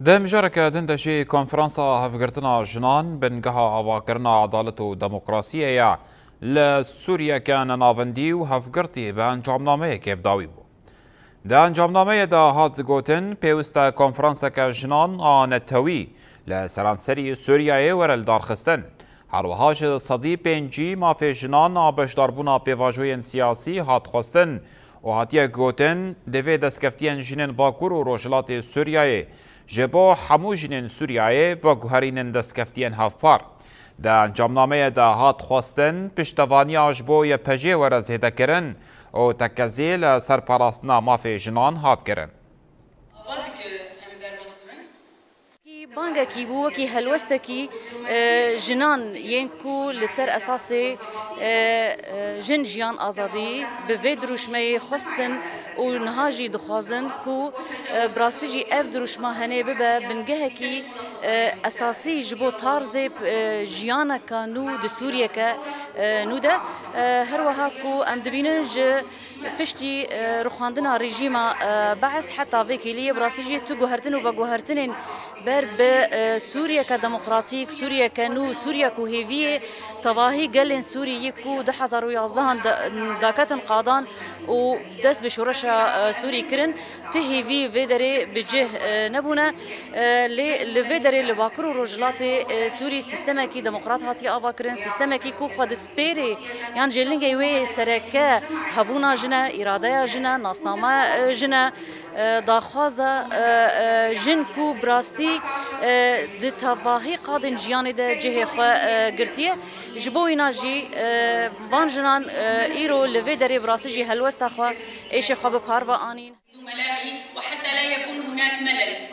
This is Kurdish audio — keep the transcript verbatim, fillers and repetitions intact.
Di mijareke din de jî konferansa hevgirtina jinan bingeha avakirina edalet û demokrasiyê ye li Sûriyeke nenavendî û hevgirtî bi encamnameyekê bi dawî bû. Di encamnameyê de hat gotin, pêwist e konferanseke jinan a netewî li seranserî Sûriyeyê were lidarxistin. Herwiha ji sedî pêncî mafê jinan a beşdarbûna pêvajoyên siyasî hat xwestin û hatiye gotin, divê destkeftiyên jinên Bakur û Rojhilatê Sûriyeyê ji bo hemû jinên Sûriyeyê veguherînin destkeftiyên hevpar. Di encamnameyê de hat xwestin, piştevaniya ji bo Y P J were zêdekirin û tekezî li ser parastina mafê jinan hat kirin. Ava dike em derbas dibin. Bangekî bû wekî helwestekî, e, jinan yên ku li ser esasê, e, e, jin jiyan azadî bi vê dirûşmeyê xwestin û niha jî dixwazin ku, e, bi rastî jî ev dirûşma henê bibe bingehekî, e, esasî ji bo tarzê, e, jiyaneka nû di Sûriyeke, e, nû de. E, her wiha ku em dibînin ji piştî, e, rûxandina rejîma, e, Beis heta vê kêliyê bi rastî jî tu guhertin û veguhertinên ber bi, e, Sûriyeke demokratîk, Sûriyeke nû, Sûriye ku hêviyê tevahî gelên Sûrî yî ku du hezar û yazdehan da-, daketin qadan û dest bi şoreşa, e, Sûrî kirin, tu hêvî vê derê bi cih, e, nebûne. E, lê li vê derê li Bakur û Rojhilatê, e, Sûrî sîstemekî demokrat hatiye avakirin, sîstemekî ku xwe dispêrê yan jêlingê wê sereke hebûna jin e, îradeya jin e, nasname, e, jin e, e, daxwaza, e, e, jin ku bi rastî, e, di tevahî qadên jiyanê de cihê xwe, e, girtiye. Ji bo wîna jî, e, van jinan, e, îro li vê derê bi rastî jî helwesta xwe, êşê xwe bi parve anîn. زملائي وحتى لا يكون هناك ملل.